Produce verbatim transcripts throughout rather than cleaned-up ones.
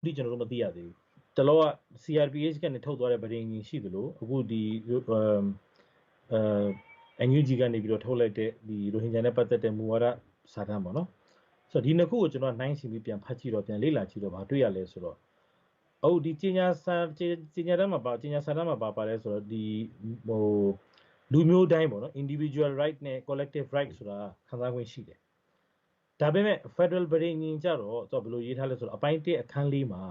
ဒီကျွန်တော်တို့မသိရသေးဘူး။ တလောက စီအာရ်ပီအ့ချ် ကနေထုတ်သွားတဲ့ ပဋိညာဉ်ရှိသလို အခုဒီ အမ် အဲ အန်ယူဂျီ ကနေပြီးတော့ထုတ်လိုက်တဲ့ ဒီ ရိုဟင်ဂျာနဲ့ပတ်သက်တဲ့မူဝါဒစာတမ်းပေါ့နော်။ ဆိုတော့ ဒီနှစ်ခုကိုကျွန်တော်ကနှိုင်းယှဉ်ပြီးပြန်ဖတ်ကြည့်တော့ ပြန်လေ့လာကြည့်တော့ ဘာတွေ့ရလဲဆိုတော့ အခုဒီကြေညာစာ ကြေ-၊ ကြေညာတမ်းမှာပါ ကြေညာစာတမ်းမှာပါပါတယ်ဆိုတော့ ဒီ ဟို လူမျိုးတိုင်းပေါ့နော် individual right နဲ့ collective right ဆိုတာခံစားခွင့်ရှိတယ်။ ဒါပေမဲ့ federal ပဋိညာဉ်ကျတော့ သူကဘယ်လိုရေးထားလဲဆိုတော့ အပိုင်းတစ်အခန်းလေးမှာ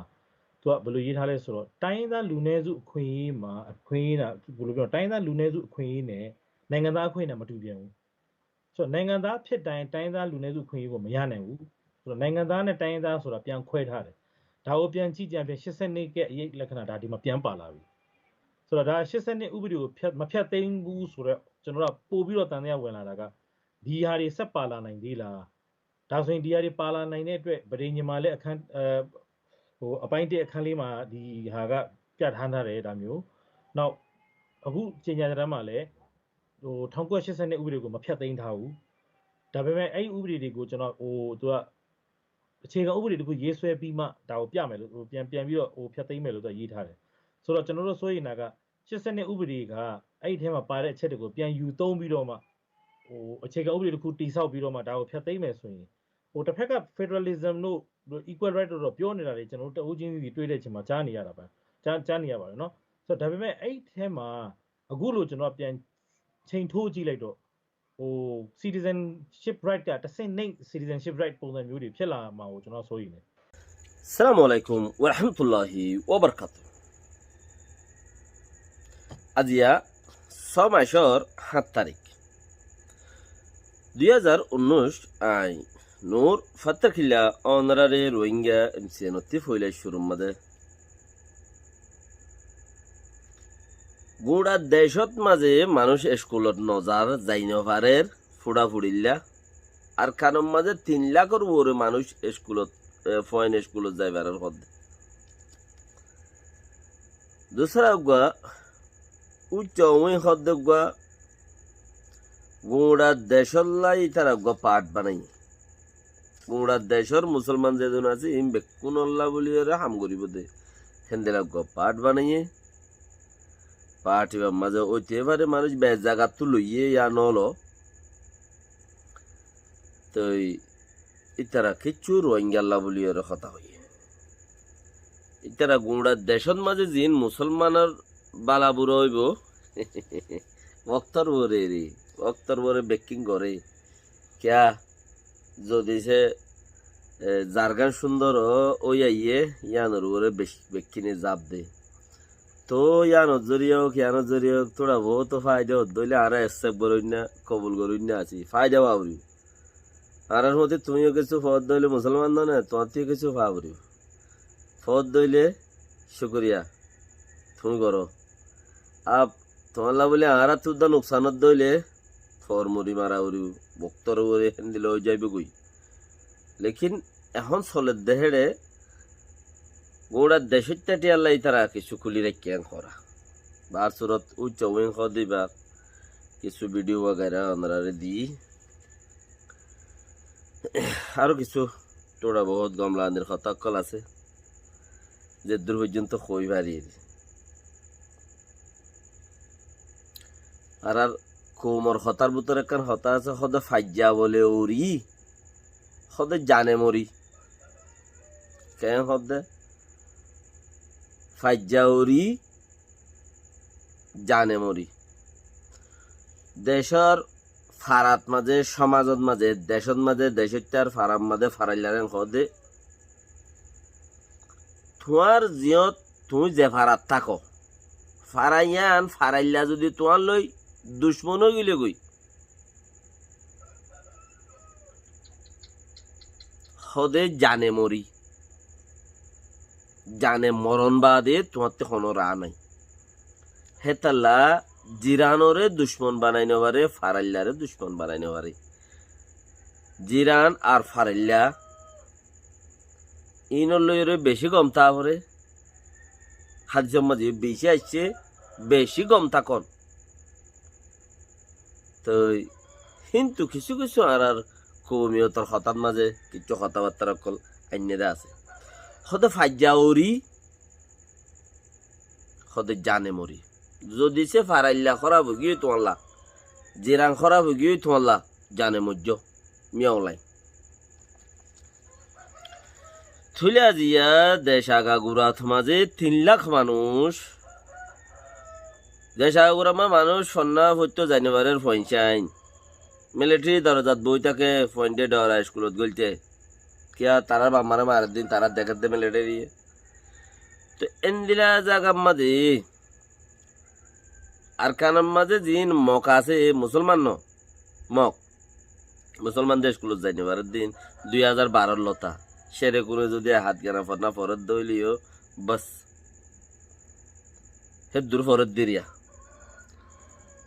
သူကဘယ်လိုရေးထားလဲဆိုတော့ တိုင်းရင်းသားလူနည်းစုအခွင့်အရေးမှာ အခွင့်အရေးက ဘယ်လိုပြော တိုင်းရင်းသားလူနည်းစုအခွင့်အရေးနဲ့နိုင်ငံသားအခွင့်အရေးနဲ့မတူပြန်ဘူး။ ဆိုတော့ နိုင်ငံသားဖြစ်တိုင်း တိုင်းရင်းသားလူနည်းစုအခွင့်အရေးကိုမရနိုင်ဘူး။ ဆိုတော့ နိုင်ငံသားနဲ့တိုင်းရင်းသားဆိုတာပြန်ခွဲထားတယ်။ ဒါကိုပြန်ကြည့်ကြပြန် ရှစ်ဆယ့်နှစ်ရဲ့အရိပ်လက္ခဏာ ဒါဒီမှာပြန်ပါလာပြီ။ ဆိုတော့ ဒါ ရှစ်ဆယ့်နှစ်ဥပဒေကိုဖျက်-၊ မဖျက်သိမ်းဘူးဆိုတော့ ကျွန်တော်တို့ကပိုပြီးတော့သံသယဝင်လာတာက ဒီဟာတွေဆက်ပါလာနိုင်သေးလား။ ဒါဆိုရင် ဒီဟာတွေပါလာနိုင်တဲ့အတွက် ပဋိညာဉ်မှာလည်းအခန်း-၊ အဲ၊ ဟို အပိုင်းတစ်အခန်းလေးမှာ ဒီဟာကပြဋ္ဌာန်းထားတယ် ဒါမျိုး။ နောက် အခုကြေညာစာတမ်းမှာလည်း ဟို ထောင့်ကိုးရာရှစ်ဆယ့်နှစ်ဥပဒေကိုမဖျက်သိမ်းထားဘူး။ ဒါပေမဲ့ အဲ့ဒီဥပဒေတွေကို ကျွန်တော် ဟို သူက အခြေခံဥပဒေတစ်ခုရေးဆွဲပြီးမှ ဒါကိုပြမယ်လို့ ဟို ပြန်-၊ ပြန်ပြီးတော့ ဟို ဖျက်သိမ်းမယ်လို့ သူကရေးထားတယ်။ ဆိုတော့ ကျွန်တော်တို့စိုးရိမ်တာက ရှစ်ဆယ့်နှစ်ဥပဒေက အဲ့ဒီထဲမှာပါတဲ့အချက်တွေကို ပြန်ယူသုံးပြီးတော့မှ ဟို အခြေခံဥပဒေတစ်ခုတည်ဆောက်ပြီးတော့မှ ဒါကိုဖျက်သိမ်းမယ်ဆိုရင် ဟို တစ်ဖက်က federalism တို့ equal right တို့တော့ပြောနေတာတွေ ကျွန်တော်တို့တဦးချင်းစီတွေ့တဲ့အချိန်မှာ ကြားနေရတာပါ။ ကြား-၊ ကြားနေရပါတယ်နော်။ ဆိုတော့ ဒါပေမဲ့ အဲ့ဒီထဲမှာ အခုလို ကျွန်တော်ပြန်ချိန်ထိုးကြည့်လိုက်တော့ ဟို citizenship right က တစ်ဆင့်နိမ့် citizenship right ပုံစံမျိုးတွေဖြစ်လာမှာကို ကျွန်တော်စိုးရိမ်တယ်။ Assalamu alaikum warahmatullahi wabarakatuh. Aijja só macór háñt tarík, dui házar unnúic, añí Nur Fattarkilla, ónorare Rohingya M C N ottú foila cúrur mazé. Guñça decót mazé manúic eskulot nozar, zai nofarér, fura-furilla. Arkanor mazé tin lakór uore manúic eskulot, e, fuain eskulot zai farér hoódde. Dusra uggúa, ucca uñí hoódde uggúa, guñça decólla ítara uggúa path banaiyé. Guñça decór musolman zedún asé, iín bekkúnolla bóliyoré ham goríbou dé. Héndilla uggúa path banaiyé. Path ibár mazé óite fare manúic be zagattú loiyé yá nólo. Toi ítara kiccú Rohingyalla bóliyoré hotá hoiyé. Ítara guñça decót mazé ziín musolmanor bala bura óibou, woktór uore re, woktór uore bekkín goré. Kiyá? Zodi se, e, zargán cúndor ó-, ói aiyé, yíanor uore bec-, bekkíne zaf de. Toóu yíanor zoriya ók, yíanor zoriya ók, tóra boóut faida hoódde óile añára accept goróinna, kobul goróinna así. Faida fa foribóu. Añárar fúañti tuñí yó kessú foódde óile musolman no né, tuáñttú yó kessú fa foribóu. Foódde óile cúkuriya, tuñí goró. Ab tuáñlla bóli añárattú dá nuksan ódde óile, foór muri mara foribóu, woktór uore héndilla ói zaibói goi. Lekin ehón soledde héçe guñça decót táiyalla ítara kissú kúli raikkán hora. Bar surot ucca uñí hoódde ibár kissú video wagaira onoráre di. Aró kissú tóra boóut gom laganir hotá ókkol asé, zeddúr foijjonto hoi fari. Añárar koumor hotár bútore ekkán hotá asé, hoódde faijja bole uri, hoódde jane mori. Keén hoódde? Faijja uri, jane mori. Decór farat mazé, cómazot mazé, decót mazé, decóittar farat mazé faraillaré hoódde, tuáñr ziyót tuñí ze farat táko, fara yían farailla zodi tuáñlloi ducmon ói gilé goi, hoódde jane mori. Jane moron baade tuáñtte honó raa nái. Hétalla ziranoré ducmon banai nofaré, faraillaré ducmon banai nofaré. Ziran ar farailla iínolloi ore beci gom táa foré. Hádisor mazé beci aiccé, beci gom tákon. Toi, kintu kissú kissú añárar koumiyotor hotár mazé kissú hotábattar ókkol ainné dé asé. Hóde faijja ori, hóde jane mori. Zodi se farailla hóraf ói giyói tuáñlla, zirang hóraf ói giyói tuáñlla, jane moijjó. Miyong lain. Tóile aziya dec agagurat mazé tin lak manúic, dec agagurat ma-, manúic fonná foitto zai nofarer fuain cíain. Militeri dorozat boi táke, fuainde dhorai iskulot góilte. Kiyá tarár bafmáre marer din, tarár dekédde militeri. Toi endilla zagar mazé, Arkanor mazé ziín Mok asé, Musolman no, Mok. Musolman dec kulot zai nofarer din, dui házar baró lóta. Cére kune zodi ek hát gana fonná foredde óileyo, bas. Héddur foredde eriya.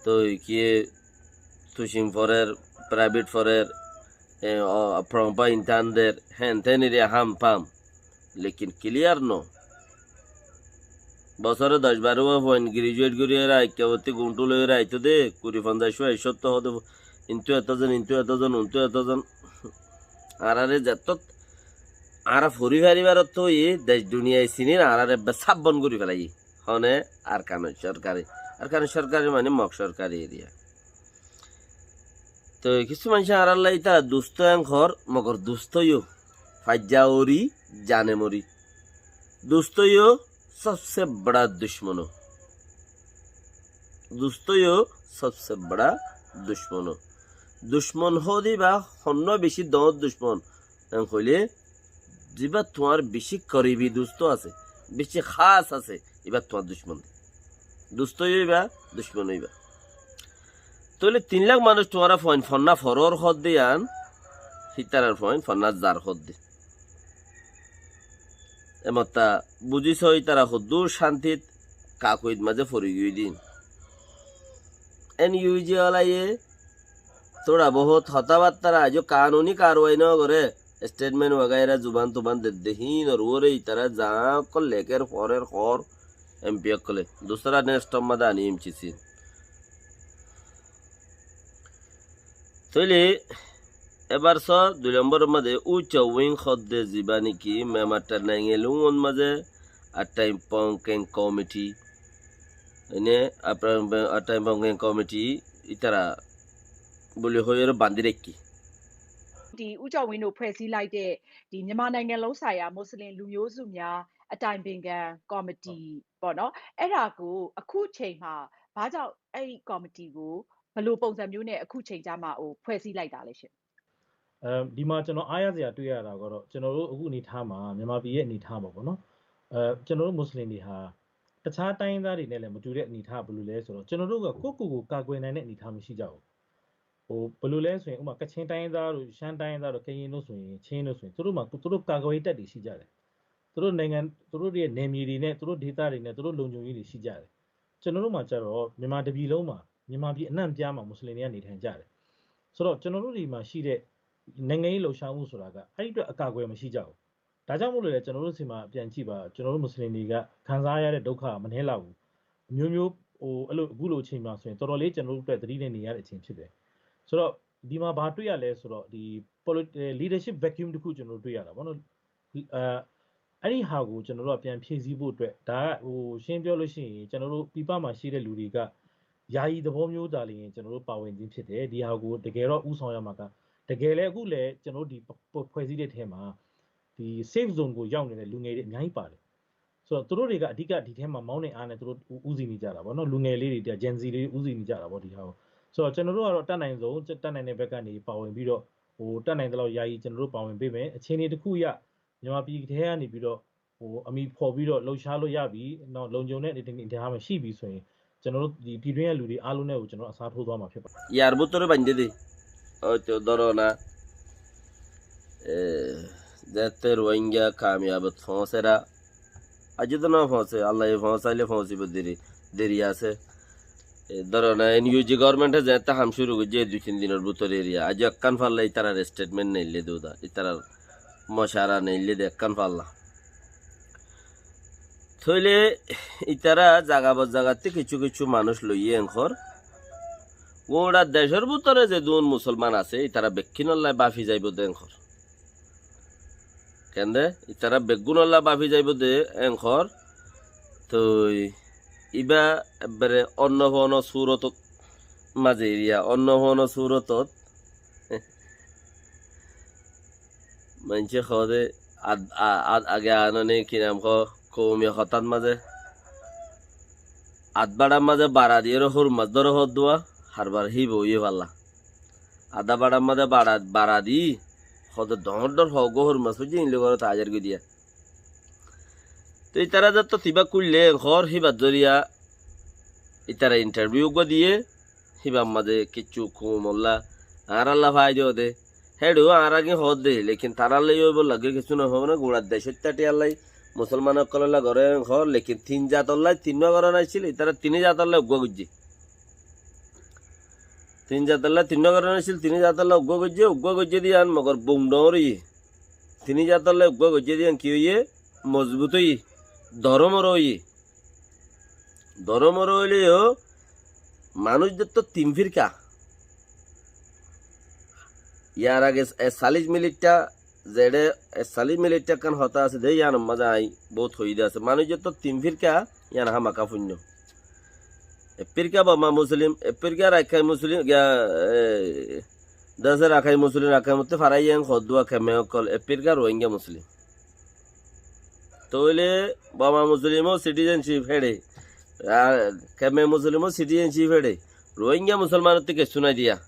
Toi kiyé tucin forer, praibet forer, e, o, propa intan der, hén tén eriya ham pam. Lekin kiliyar no. Bosóre doc baró fuain girijuet gorí ere aikka bottí gumtú loi ere aitó de, kuri fonzaic fuain cótto hóde, intu eto zon, intu eto zon, untu eto zon. Añáráre zettót añára fori faribar ottót óiye, dec duniyai sinir añáráre ebbe sábbon gorí félaiye. Hone? Arkanor sorkare. Arkanor sorkare mane Mok sorkari eriya. Toi kissú maincé añárálla ítara dustó en hoór, mogor dustó yó. Faijja ori, jane mori. Dustó yó sobse bada ducmon ó. Dustó yó sobse bada ducmon ó. Ducmon hóde íba honnúa bicí doñr ducmon. En hoilé zibá tuáñr bicí koribi dustó asé, bicí hás asé, íba tuáñr ducmon de. Dustó yó íba, ducmon ó íba. Tóile tin lak manúic tuáñra fuain fonná forór hoódde yián, hítarar fuain fonná zar hoódde. Emotta buzí só ítara hoddúr cántit kakuit mazé fori giyói din. En ui ji olaye tóra bohút hotábattára aijó kanuni karwai nógoré, estetment wagaira zuban tuban dedde híinor uore ítara zaá ókkol lekér forer hoór em pi ókkolé. Dusra nestom mazé ani em ci si. Tóile ebar só dui lombor mazé Ucha Wing hoódde zibá niki Mematta Naingailung ot mazé Attaim Pongkeng komiti, ene Attaim Pongkeng komiti ítara buli hoiyóre bandí raikké. ဒီဦးကျော်ဝင်းတို့ဖွဲ့စည်းလိုက်တဲ့ဒီမြန်မာနိုင်ငံလုံးဆိုင်ရာမွတ်စလင်လူမျိုးစုများအတိုင်ပင်ခံကော်မတီပေါ့နော်အဲ့ဒါကိုအခုချိန်မှာဘာကြောင့်အဲ့ဒီကော်မတီကိုဘယ်လိုပုံစံမျိုးနဲ့အခုချိန်ကျမှဟိုဖွဲ့စည်းလိုက်တာလဲရှင်။ အမ်ဒီမှာကျွန်တော်အားရစရာတွေ့ရတာကတော့ကျွန်တော်တို့အခုအနေထားမှာမြန်မာပြည်ရဲ့အနေထားမှာပေါ့နော်အဲကျွန်တော်တို့မွတ်စလင်တွေဟာတခြားတိုင်းရင်းသားတွေနဲ့လည်းမတူတဲ့အနေထားဘယ်လိုလဲဆိုတော့ကျွန်တော်တို့ကကိုယ့်ကိုယ်ကိုကာကွယ်နိုင်တဲ့အနေထားမရှိကြဘူးဟိုဘယ်လိုလဲဆိုရင်ဥပမာကချင်တိုင်းရင်းသားတို့ရှမ်းတိုင်းရင်းသားတို့ကရင်တို့ဆိုရင်ချင်းတို့ဆိုရင်သူတို့မှာသူတို့ကာကွယ်ရေးတပ်တွေရှိကြတယ်သူတို့နိုင်ငံသူတို့ရဲ့နယ်မြေတွေနဲ့သူတို့ဒေသတွေနဲ့သူတို့လုံခြုံရေးတွေရှိကြတယ်ကျွန်တော်တို့မှာကျတော့မြန်မာတပြည်လုံးမှာမြန်မာပြည်အနှံ့အပြားမှာမွတ်စလင်တွေကနေထိုင်ကြတယ်ဆိုတော့ကျွန်တော်တို့ဒီမှာရှိတဲ့နိုင်ငံရေးလှုပ်ရှားမှုဆိုတာကအဲ့ဒီအတွက်အကာအကွယ်မရှိကြဘူးဒါကြောင့်မို့လို့လည်းကျွန်တော်တို့ဆီမှာပြန်ကြည့်ပါကျွန်တော်တို့မွတ်စလင်တွေကခံစားရတဲ့ဒုက္ခကမနည်းလောက်ဘူးအမျိုးမျိုးဟိုအဲ့လိုအခုလိုအချိန်မှာဆိုရင်တော်တော်လေးကျွန်တော်တို့အတွက်သတိနဲ့နေရတဲ့အချိန်ဖြစ်တယ်ဆိုတော့ဒီမှာဘာတွေ့ရလဲဆိုတော့ဒီ leadership vacuum တစ်ခုကျွန်တော်တို့တွေ့ရတာပေါ့နော်အဲအဲ့ဒီဟာကိုကျွန်တော်တို့ကပြန်ဖြည့်ဆည်းဖို့အတွက်ဒါကဟိုရှင်းပြောလို့ရှိရင်ကျွန်တော်တို့ပြည်ပမှာရှိတဲ့လူတွေကယာယီသဘောမျိုးသာလျှင်ကျွန်တော်တို့ပါဝင်ခြင်းဖြစ်တယ်ဒီဟာကိုတကယ်တော့ဥဆောင်ရမှာကတကယ်လည်းအခုလည်းကျွန်တော်တို့ဒီဖွဲ့စည်းတဲ့ထဲမှာဒီ safe zone ကိုရောက်နေတဲ့လူငယ်တွေအများကြီးပါတယ်ဆိုတော့သူတို့တွေကအဓိကဒီထဲမှာမောင်းနှင်အားနဲ့သူတို့ဦးစီးနေကြတာပေါ့နော်လူငယ်လေးတွေဒါ Gen Z လေးဦးစီးနေကြတာပေါ့ဒီဟာကိုဆိုတော့ကျွန်တော်တို့ကတော့တတ်နိုင်ဆုံးတတ်နိုင်တဲ့ဘက်ကနေပါဝင်ပြီးတော့ဟိုတတ်နိုင်တဲ့လောက်ယာယီကျွန်တော်တို့ပါဝင်ပေးမယ်အခြေအနေတစ်ခုအရမြန်မာပြည်ထဲကနေပြီးတော့ဟိုအမီဖော်ပြီးတော့လှုပ်ရှားလို့ရပြီနောက်လုံခြုံတဲ့အနေအထားမှာရှိပြီဆိုရင်ကျွန်တော်တို့ဒီပြည်တွင်းရဲ့လူတွေအားလုံးနဲ့ကိုကျွန်တော်အစားထိုးသွားမှာဖြစ်ပါတယ်။ Yar bútore baindé de. Óito dóro na, e, zette Rohingya kamiyabot foóñsera, aijjó to no foóñse, Allaye foóñsaile foóñsibo deri, deri asé. E, dóro na, N U G government e zette ham cúru goijjé dui tin dinor bútore eriya, aijjó ekkán falla ítarar statement neille de uda, ítarar mocara neille de ekkán falla. Tóile ítara zaga bor zagattí kissú kissú manúic loiyé enkor. Gura decór bútore zedún musolman asé, ítara bekkúnollá báfi zaibou de enkor. Kende, itará beggúnolla báfi zaibou de, en hoór. Toi ibá ekbare onno fono surotot mazé eriya, onno fono surotot. Maincé hoó de, ad-, a-, ad-, age anone ki nam hoó, koumiya hotát mazé. Ad baçar mazé bara diyóre hór mas dóre hoó dua, harbar híba óiye falla. Adá baçar mazé bara, bara di, hoó de dhoóñr dhoóñr hoó uggúa hór mas foijjé, inle goré tajar goi diya. Te itará zettót ibá kúille, en hoór híbar zoriya itará intarviu uggúa diyé, híbar mazé kiccú koumolla, añárálla faida ó de. Héçe ó añára gín hoódde, lekin tarálla yó óibo lage kessú no hoó na, guñçar decót táti allai, musolman ókkolólla goré en hoór, lekin tin zatolla tinnúa gorón accíl, itará tiní zatolla uggúa goijjé. Tin zatolla tinnúa gorón accíl, tiní zatolla uggúa goijjé, uggúa goijjé de yián mogor bum dhoóñr óiye. Tiní zatolla uggúa goijjé de yián ki óiye? Mozbut óiye, doromor óiye. Doromor óile yó manúic zettót tin firka. Yar age e-, ekcallic miniththá, zeçé ekcallic miniththá ekkán hotá asé de, yiánor mazé aññí bout hoiyí de asé. Manúic zettót tin firka, yián hámaka fúinno. Ek firka Borma Muslim, ek firka Rakháin Muslim, giya, e, dece Rakháin Muslim, Rakháin mottú farai en hoddúa kemme ókkol, ek firka Rohingya Muslim. Tóile Borma Muslim ó citizenship héçe, ar kemme Muslim ó citizenship héçe, Rohingya Musolmanottú kessú nái diya.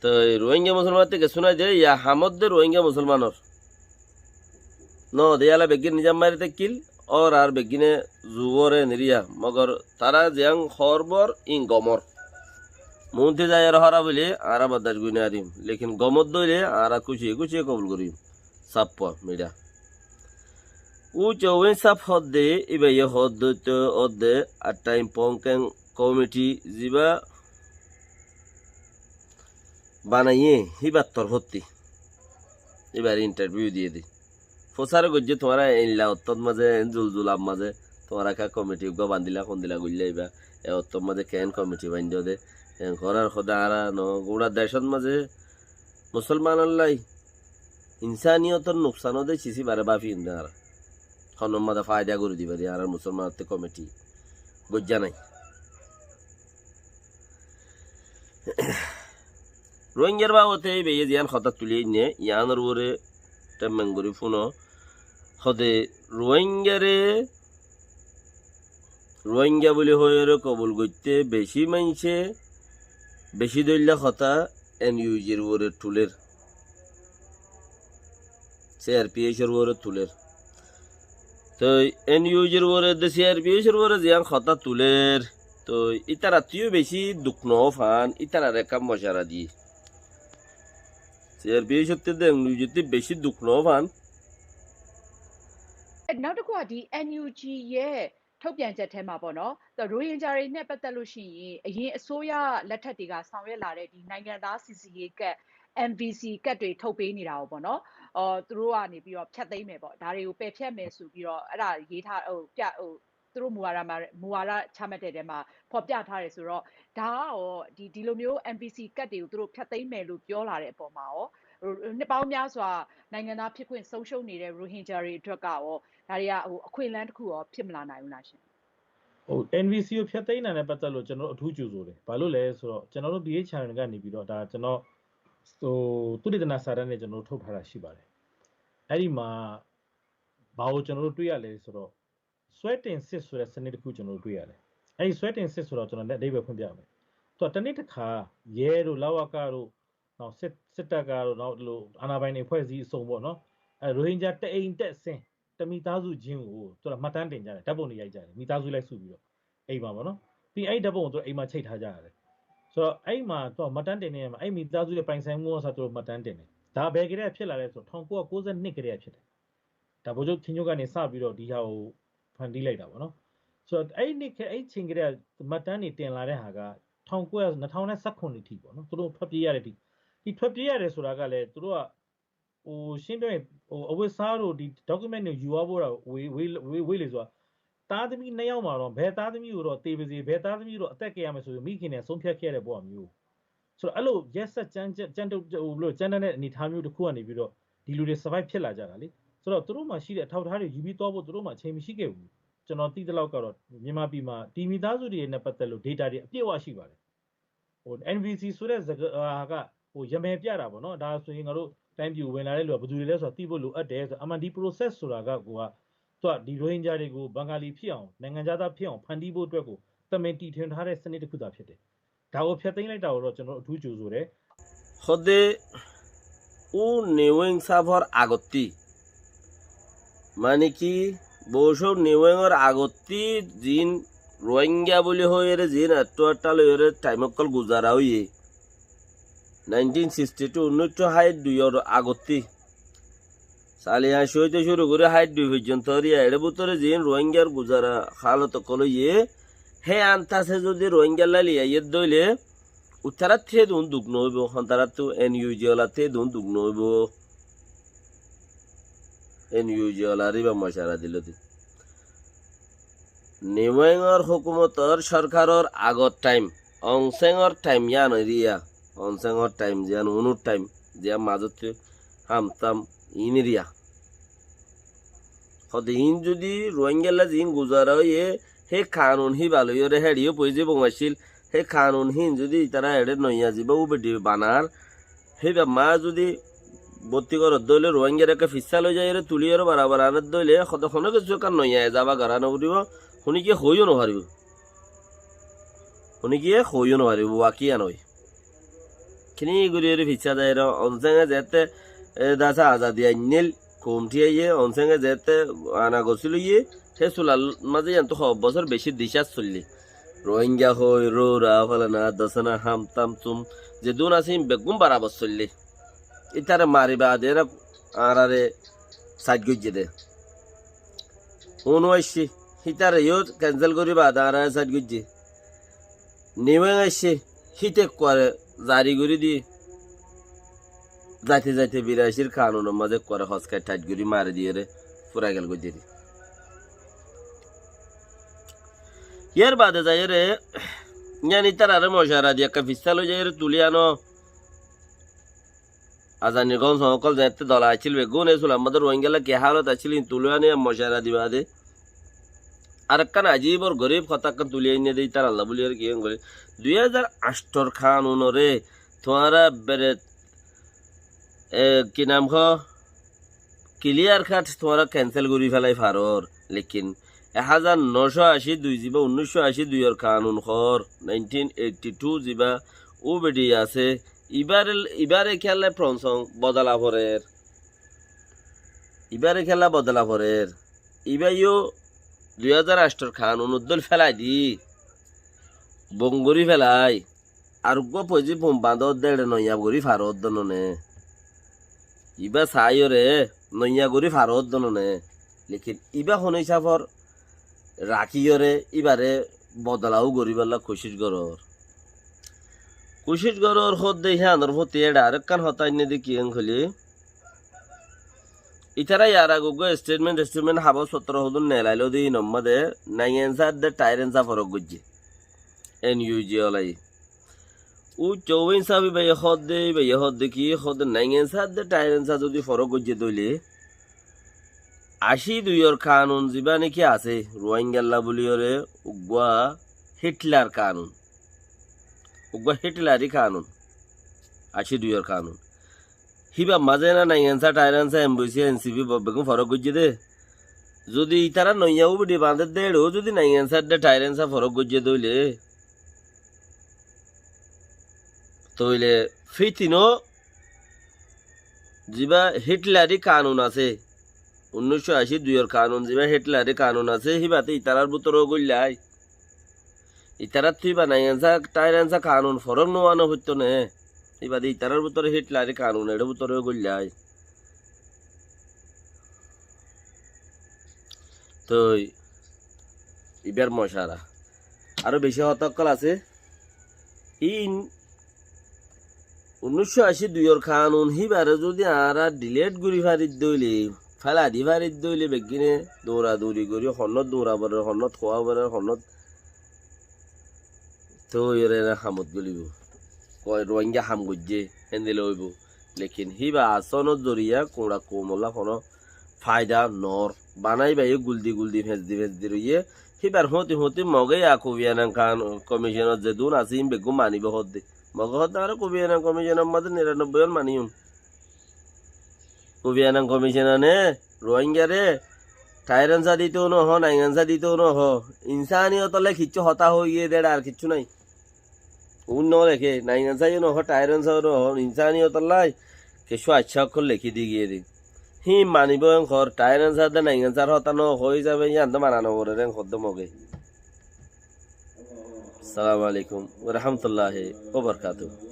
Toi Rohingya Musolmanottú kessú nái diya, ya ham ó de Rohingya Musolmanor. No de yala beggín nizam mari tákkil, ór ar beggíne zuwóre niriya, mogor tará ziyán hoór bor, in gomor. Muúnti zaiyóre hóraf óile añára bordac gorí nofarim, lekin gomot dóile añára kúciye kúciye kobul gorim. Sáf miçá. Ú Chowin sáf hoódde, íbaye hoódde, hoódde, attaim pongkeng komiti zibá banaiyé, híbar torfótti. Íbar intarviu diyé de. Fusár goijjé tuáñra einla ottót mazé, ein zulzular mazé, tuáñra ká komiti uggúa bandila, hondila goillá íba, e ottót mazé keén komiti baindó de, en horar hoda añára no, gura decót mazé musolmanollá insániyotor nuksan ó de cisí baré báfi inde añára. Honó mazé faida gorí diba de añárar musolmanottú komiti goijjá nái. Rohingyar babote íbaye ziyán hotá tulí ainné, yiánor uore temmeng gorí fúno. Hode Rohingyare, Rohingya buli hoiyóre kobul goitté beci maincé, beci dóilla hotá en u jir uore tulér. C R P H or uore tulér. Toi en u jir uore de C R P H or uore ziyán hotá tulér, toi ítarattú yó beci duk no fán, ítarare ekkán mocara diyé. C R P H ottú de en u jir ottú beci duk no fán. နောက်တစ်ခုက ဒီ N U G ရဲ့ ထုတ်ပြန်ချက်ထဲမှာပေါ့နော်၊ ဒီ ရိုဟင်ဂျာတွေနဲ့ပတ်သက်လို့ရှိရင် အရင်အစိုးရလက်ထက်တွေကဆောင်ရွက်လာတဲ့ ဒီနိုင်ငံသားစိစစ်ရေးကတ် M V C ကတ်တွေထုတ်ပေးနေတာကိုပေါ့နော်၊ အော်၊ သူတို့ကနေပြီးတော့ဖျက်သိမ်းမယ်ပေါ့၊ ဒါတွေကိုပယ်ဖျက်မယ်ဆိုပြီးတော့ အဲ့ဒါရေးထား၊ ဟို၊ ပြ၊ ဟို၊ သူတို့မူဝါဒမှာ၊ မူဝါဒချမှတ်တဲ့ထဲမှာဖော်ပြထားတယ်ဆိုတော့၊ ဒါကရော ဒီ၊ ဒီလိုမျိုး M V C ကတ်တွေကိုသူတို့ဖျက်သိမ်းမယ်လို့ပြောလာတဲ့အပေါ်မှာရော၊ ဟို၊ နှစ်ပေါင်းများစွာနိုင်ငံသားဖြစ်ခွင့်ဆုံးရှုံးနေတဲ့ရိုဟင်ဂျာတွေအတွက်ကရော ဒါတွေက၊ ဟို၊ အခွင့်အလမ်းတစ်ခုရောဖြစ်မလာနိုင်ဘူးလားရှင်။ ဟို၊ N V C ကိုဖျက်သိမ်းတာနဲ့ပတ်သက်လို့ကျွန်တော်တို့အထူးကြိုဆိုတယ်။ ဘာလို့လဲဆိုတော့ ကျွန်တော်တို့ B H R N ကနေပြီးတော့၊ ဒါကျွန်တော်၊ ဟို၊ သုတေသနစာတမ်းနဲ့ကျွန်တော်တို့ထုတ်ထားတာရှိပါတယ်။ အဲ့ဒီမှာ၊ ဘာကိုကျွန်တော်တို့တွေ့ရလဲဆိုတော့၊ ဆွဲတင်စစ်ဆိုတဲ့စနစ်တစ်ခုကျွန်တော်တို့တွေ့ရတယ်။ အဲ့ဒီဆွဲတင်စစ်ဆိုတာကိုကျွန်တော်လည်းအဓိပ္ပာယ်ဖွင့်ပြမယ်။ သူကတစ်နှစ်တစ်ခါ၊ ရဲတို့၊ လဝကတို့၊ နောက်စစ်၊ စစ်တပ်ကတို့၊ နောက်ဒီလိုအာဏာပိုင်တွေအဖွဲ့အစည်းအစုံပေါ့နော်။ အဲ၊ ရိုဟင်ဂျာတအိမ်တက်ဆင်း၊ တမိသားစုချင်းကို၊ သူကမှတ်တမ်းတင်ကြတယ်၊ ဓာတ်ပုံတွေရိုက်ကြတယ်၊ မိသားစုလိုက်စုပြီးတော့၊ အိမ်မှာပေါ့နော်။ ပြီးရင်အဲ့ဒီဓာတ်ပုံကိုသူကအိမ်မှာချိတ်ထားကြရတယ်။ ဆိုတော့၊ အဲ့မှာသူကမှတ်တမ်းတင်နေရမှာ၊ အဲ့မိသားစုရဲ့ပိုင်ဆိုင်မှုဥစ္စာသူတို့မှတ်တမ်းတင်တယ်။ ဒါဘယ်ကတည်းကဖြစ်လာလဲဆိုတော့၊ ထောင့်ကိုးရာကိုးဆယ့်နှစ်ကတည်းကဖြစ်တယ်။ ဒါဗိုလ်ချုပ်ခင်ညွန့်ကနေစပြီးတော့ဒီဟာကိုဖန်တီးလိုက်တာပေါ့နော်။ ဆိုတော့၊ အဲ့ဒီနေ့က၊ အဲ့ဒီချိန်ကတည်းကမှတ်တမ်းတွေတင်လာတဲ့ဟာက၊ ထောင့်ကိုးရာ၊ နှစ်ထောင်ဆယ့်ခုနစ်အထိပေါ့နော်။ သူတို့ထွက်ပြေးရတဲ့အထိ၊ ဒီထွက်ပြေးရတယ်ဆိုတာကလည်း၊ သူတို့က၊ ဟို၊ ရှင်းပြောရင်၊ ဟို၊ အဝတ်အစားတို့၊ ဒီ document တွေယူသွားဖို့တော့၊ ဝေး၊ ဝေး၊ ဝေး၊ ဝေးလေဆိုတာ၊ သားသမီးနှစ်ယောက်မှာတော့၊ ဘယ်သားသမီးကိုတော့သေပါစေ၊ ဘယ်သားသမီးကိုတော့အသက်ကယ်ရမယ်ဆိုပြီးမိခင်တွေကဆုံးဖြတ်ခဲ့တဲ့ဘဝမျိုး။ ဆိုတော့၊ အဲ့လိုရက်စက်ကြမ်းကြမ်း၊ ကြမ်းတုတ်၊ ဟို၊ ဘယ်လို၊ ကြမ်းတမ်းတဲ့အနေအထားမျိုးတစ်ခုကနေပြီးတော့၊ ဒီလူတွေ survive ဖြစ်လာကြတာလေ။ ဆိုတော့ သူတို့မှာရှိတဲ့အထောက်အထားတွေ ယူပြီးသွားဖို့ သူတို့မှာအချိန်မရှိခဲ့ဘူး။ ကျွန်တော်သိသလောက်ကတော့ မြန်မာပြည်မှာ ဒီမိသားစုတွေနဲ့ပတ်သက်လို့ data တွေအပြည့်အဝရှိပါတယ်။ ဟို NVC ဆိုတဲ့စကားက ဟို ရမယ်ပြတာပေါ့နော်။ ဒါဆိုရင် ငါတို့တိုင်းပြည်ကိုဝင်လာတဲ့လူက ဘယ်သူတွေလဲဆိုတာ သိဖို့လိုအပ်တယ်ဆိုတော့ အမှန်ဒီ process ဆိုတာက ကိုက သူက ဒီ ရိုဟင်ဂျာတွေကို ဘင်္ဂါလီဖြစ်အောင်၊ နိုင်ငံခြားသားဖြစ်အောင် ဖန်တီးဖို့အတွက်ကို သမိန်တီထွင်ထားတဲ့စနစ်တစ်ခုသာဖြစ်တယ်။ ဒါကိုဖျက်သိမ်းလိုက်တာကိုတော့ ကျွန်တော်တို့ အထူးကြိုဆိုတယ်။ Hóde, ú Neweng sáfor agottí, mane ki, Bosór Newengor agottí ziín Ruáingga buli hoiyóre ziín ettú ettá loiyóre thaim ókkol guzara óiye, nineteen sixty two, unnúiccó háit duiyor agottí, sali añccí óite cúru gorí háit dui foijjonto eriya, eçé bútore ziín Ruáinggar guzara hálot ókkol óiye, hé antase zodi Ruáinggalla liyaiyé dóile, Uttarattú hédun duk noóibo, hontarattú NUG olattú hédun duk noóibo. NUG olar íba mocara dilo de. Niwengor hókumotor sórkaror agor thaim, Ongsengor thaim yían eriya, Ongsengor thaim ziyán, unur thaim ziyán, mazóttu ham tam iín eriya. Hóde iín zodi Ruáinggalla ziín guzara óiye, hé kanun híba loiyóre héçe yó foijibou accíl, hé kanun híin zodi ítara eçé noiya zibá ubedi banar, híba mazé zodi botti gorot dóile Ruáinggar ekká fissá loi zaiyóre tuliyóre barabar anor dóile, hóde honó kessú ekkán noiya ezaba gorá noforibó, honikiye hoiyó nofaribó. Honikiye hoiyó nofaribó, wakiya noi. Kini guri guri fissá zaiyóre, Onsenge zeétte, e, dasa azadi ainníl, koum thíyaiyé, Onsenge zeétte ana gosíl óiye, hé sular mazé yíantu hoó bosór bicí dicác soillé. Ruáingga hoi, roura, falana, dosana, ham, tam, tum, zedún asé, beggún barabor soillé. Ítare mari baade ére añáráre sáid goijjé dé. Unu aiccé, hítare yó kensel gorí baade añáráre sáid goijjé. Niweng aiccé, híte ekkuare zari gorí diyé. Zaite zaite biracir kanunor mazé ekkuare hoskai thait gorí mari diyére fura gel goijjé dé. Yar baade zaiyóre, yían ítarare mocara di ekká fissá loi zaiyóre tuli ano. Azanir gom som ókkol zeétte dola accíl beggún, e sular mazé Ruáinggalla ki hálot accíl, iín tuli ani mocara di baade. Arekkán ajibor gorib hotá ekkán tuli ainné dé, ítaralla buli ar ki en gori. Dui házar añcthor kanunoré tuáñra beret, e, ki nam hoó, clear cut tuáñra kensel gori felai faror. Lekin ek házar nocó ací dui zibá, unníccó ací duiyor kanun hoór, nineteen eighty two zibá, ubedi asé, Ibáre, ibáre kiyólla froncong bodola forer. Ibáre kiyólla bodola forer. Ibá yó dui házar añcthor kanun uddól félai di. Bon gorí félai. Ar uggúa foijibou bañdódde eçé noiya gorí faródde noné. Ibá saáiyoré noiya gorí faródde noné. Lekin ibá hono hísafor rakíyoré íbaré bodolau goríbolla kucíc gorór. Kucíc gorór hoódde híanor foti eçé arekkán hotá ainné dé kiyén hoilé, ítara yar age uggúa estetment, estetment, habos fottor hodún nelailó dé, híinor mazé naingensa edde thair ensa forok goijjé. NUG olaye. Ú Chowin sáb íbaye hoódde, íbaye hoódde ki, hoódde naingensa edde thair ensa zodi forok goijjé dóile, ací duiyor kanun zibá niki asé, Ruáinggalla buliyóre uggúa Hitler kanun. Uggúa Hitleri kanun. Ací duiyor kanun. Híba mazé na naingensa, thair ensa, MVC, NCP bo-, beggún forok goijjé dé. Zodi ítara noiya ubedi bañdédde eçé ó zodi naingensa edde thair ensa forok goijjé dóile, tóile fitino zibá Hitleri kanun asé, unníccó ací duiyor kanun zibá Hitleri kanun asé, híbate ítarar bútore ó goillai. Ítarattú íba naingensa, thair ensa kanun forok no ana foitto né. Íbade ítarar bútore Hitleri kanun eçé bútore ó goillai. Toi ibár mocara. Aró beci hotá ókkol asé. Iín unníccó ací duiyor kanun híbaré zodi añára delete gorí faridde óile, félai di faridde óile beggíne doura douri gorí honnót doura forer, honnót hoá forer, honnót toi ere ere hamot golibo. Koi Ruáingga ham goijjé, héndilla óibo. Lekin híba asonor zoriya kuñça koumolla hono faida noór. Banai baiyé guldi guldi, feñsdi feñsdi roiyé. Híbar hoñti hoñti Mogé ya Kofi Annan kan-, Komisonot zedún asé, hín beggún manibó hoódde. Mogé hoódde, aré Kofi Annan Komisonor mazé niranobboi ón maniyum. Kofi Annan Komisone Ruáingaré tairansa ditou nohó, naingansa ditou nohó. Insaniyotollá kiccú hotá hoói giyé dé, ar kiccú nái. Uún noleké, naingansa yó nohó, tairansa yó nohó, insaniyotollá kiccú accá ókkol lekí di giyé dé. Híin manibó en hoór, tairansa dé naingansar hotá nohó hísabe yían dé mana noforé en hoódde Mogé. Assalamu alaikum wa rahmatullahi wa barakatuhu.